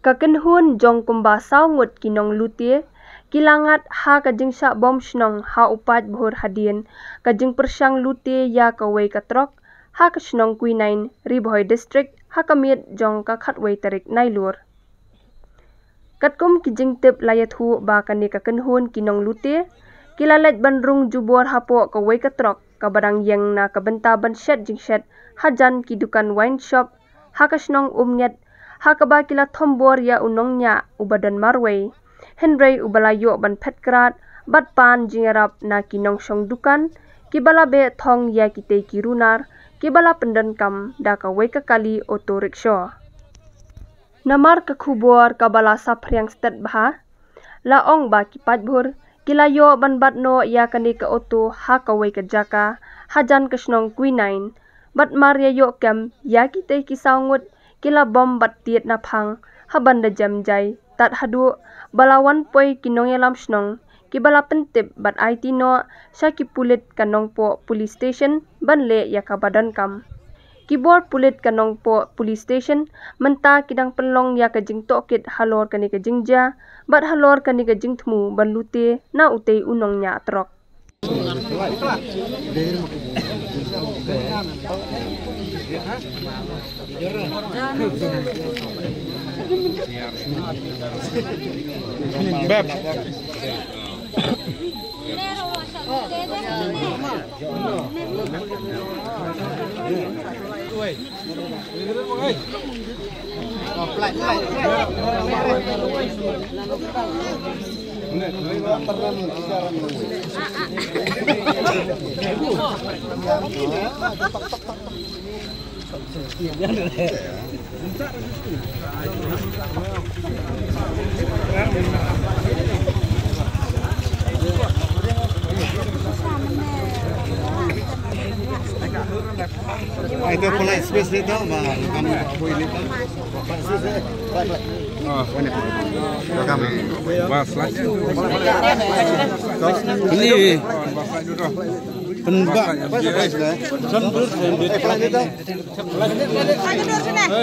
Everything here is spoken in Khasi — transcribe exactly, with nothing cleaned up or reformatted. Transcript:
Ka kynhun jong kumba saw ngut ki nonglute ki la ngat ha ka jingshah bom shnong ha u paidbah hadien ka jingpyrshang lute ïa kawei ka trok ha ka shnong Quinine, Ri Bhoi District, ha ka miet jong ka khatwei tarik Nailur. Katkum ki jingtip la ïathuh ba kane ka kynhun ki nonglute ki la leit ban rung jubor hapoh kawei ka trok kaba dang ïeng na ka bynta ban shet jingshet hajan ki dukan wine shop ha ka shnong Umngiat, ha kaba ki la thombor ïa u nongñiah uba don marwei, hynrei uba la ïoh ban phet krad bad pan jingïarap na ki nongshong dukan kiba la beh thong ïa kitei ki runar kiba la pyndonkam da kawei ka kali auto rickshaw. Namar ka khubor kaba la saphriang stet bha, la ong ba ki paidbah ki la ïoh ban bat noh ïa kane ka auto ha kawei ka jaka hajan ka shnong Quinine, bad mar ïa ïoh kem ïa kitei ki saw ngut ki la bom bad tied naphang ha ban da jem jai tad haduh ba la wan poi ki nongïalam shnong kiba la pyntip bad aiti noh sha ki pulit ka Nongpoh Police Station ban leh ïa kaba donkam. Ki bor pulit ka Nongpoh Police Station mynta ki dang pynlong ïa ka jingtohkit halor kane ka jingjia bad halor kane ka jingthmu ban lute na utei u nongñiah trok. Ai, to polite space ni to, ba, kami boi ni to. Polite space ni. Polite, polite. Oh. Welcome. Bas lah. Ini. Bas lah dulu. Penbak. Bas lah. Sambil, sambil. Eh, polite ni to.